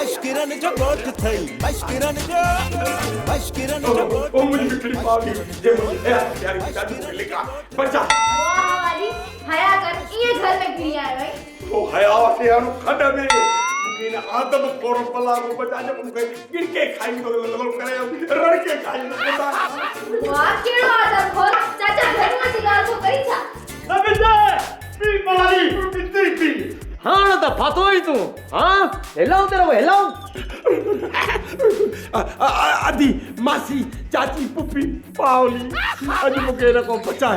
مشڪرن جو ڳوٺ ٿئي مشڪرن جو مشڪرن جو ڳوٺ او منهنجي مٺڙي ماء جي منهنجي حيات پياري ڏاڍي مون کي لڪا بچا. واهه حوالي حيا ڪر ائين گهر ۾ گهڙي آيو آهين. او حيا کي هڻ کڏ ۾ مون کي هن آدم خور بلا کان بچا جيڪو مون کي ڳڙڪي کائيندو ڪري رڙڪي کائيندو خدا. واهه ڪهڙو آدم خور چاچا گهر جي ڳالهه ٿو ڪرين ڇا. نه ملي پي مالي اتي پي. هاڻ ته ڦاٿو آهين تون ها هلائون تيرو هلائون. ادي ماسي چاچي پڦي پاولي اڄ مون کي هن کان بچاء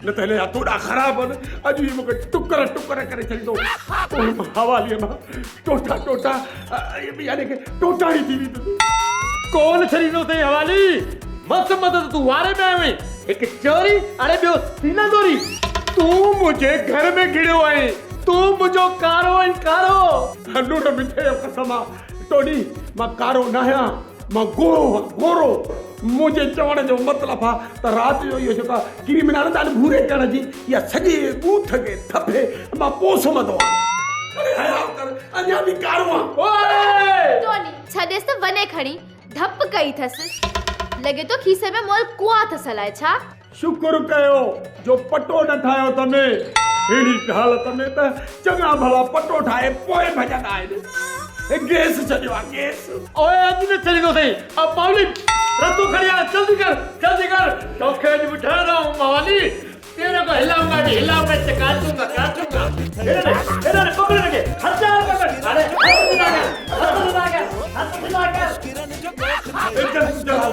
نه ته هن جا توڏا خراب آهن اڄ هي مون کي ٽڪر ٽڪر ڪري ڇڏيندو پوء مان حوالي مان ٽوٽا ٽوٽا يعني ڪي ٽوٽاڻي ٿي ويندس. ڪونه ڇڏيندوسين حوالي مس مدد تون واري ۾ آيو آهين هڪ چوري اڙي ٻيو سينه زوري. تون منهنجي گهر ۾ گهڙيو آهين تون منهنجو ڪارو آهين ڪارو. نور مٺي جو قسم آ ٽوڊي مان ڪارو ناهيان مان گورو آهيان گورو منهنجي چوڻ جو مطلب آ ته رات جو اهو جيڪا ڪريم نه هڻندا آهن ڀوري ڪرڻ جي اها سڄي ٻوٿ کي ٿڦي مان پوء سمهندو آهيان. اري حياء ڪر اڃا به ڪارو آهان. اوئي! ٽوني ڇڏيس ته وڃي کڻي ڌپ ڪئي ٿس. لڳي ٿو کيسي ۾ مئل ڪوئا ٿس الائي ڇا. شڪر ڪيو جو پٽو نه ٺاهيو اٿم. اهڙي حالت ۾ ته چڱا ڀلا پٽو ٺاهي پوء ڀڄندا آهن. گيس ڇڏيو آ گيس. اوئي اڄ نه ڇڏيندوسين. ا پاولي رتو کڻي آ جلدي ڪر جلدي ڪر توکي اڄ وٺڻ آئون موالي تيري ڪو هلاؤنگا ڀي هلاؤنگا ته ڪاٽونگا ڪاٽونگا هيڏانهن هيڏانهن پڪڙ هن کي هٿيار پڪڙ هاڻي هٿ ڍلا ڪر هٿ ڍلا ڪر هٿ ڍلا ڪر. جلد جلال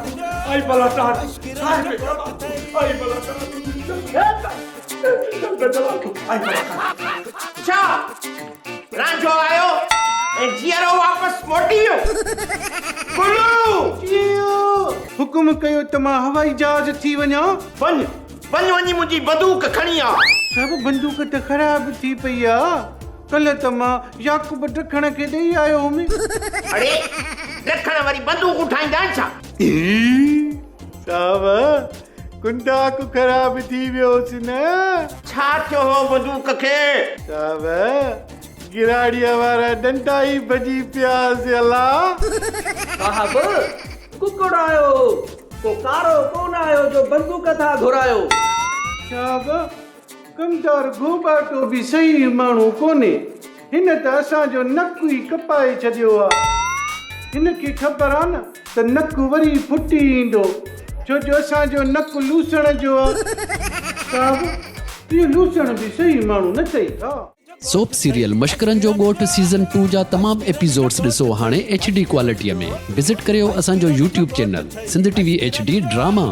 آئي بلا ٽار صاحب ڪمال آئي بلا ٽار جلد جلال آئي بلا ٽار. ڇا رانجهو آيو ۽ جيئرو واپس موٽي ويو. گلو! جيئو! حڪم ڪيو ته مان هوائي جهاز ٿي وڃان. وڃ، وڃ وڃي منهنجي بندوق کڻي آ. صاحب بندوق ته خراب ٿي پئي آ. ڪلهه ته مان يعقوب ڊکڻ کي ڏئي آيو هوم. اڙي ڊکڻ وري بندوقون ٺاهيندا آهن ڇا؟ صاحب ڪنداڪ خراب ٿي ويو هوس نه. ڇا ٿيو هو بندوق کي؟ صاحب گراڙيء وارا ڏنڊا ئي ڀڄي پيا هئس الا. صاحب ڪڪڙ آيو هو ڪو ڪارو ڪونه آيو جو بندوق ٿا گهرايو. صاحب ڪمدار گهوٻاٽو به صحيح ماڻهو ڪونهي. هن ته اسان جو نڪ ئي ڪپائي ڇڏيو آ. هن کي خبر آ نه ته نڪ وري ڦٽي ايندو، ڇو جو اسان جو نڪ لوسڻ جو آ. صاحب، اهو لوسڻ به صحيح ماڻهو نه ٿئي ها. سوپ سيريل مشڪرن جو ڳوٺ سيزن ٽو جا تمام ايپيسوڊس ڏسو هاڻي ايڇ ڊي ڪوالٽي ۾ وزٽ ڪريو اسان جو YouTube channel Sindh T V H D drama.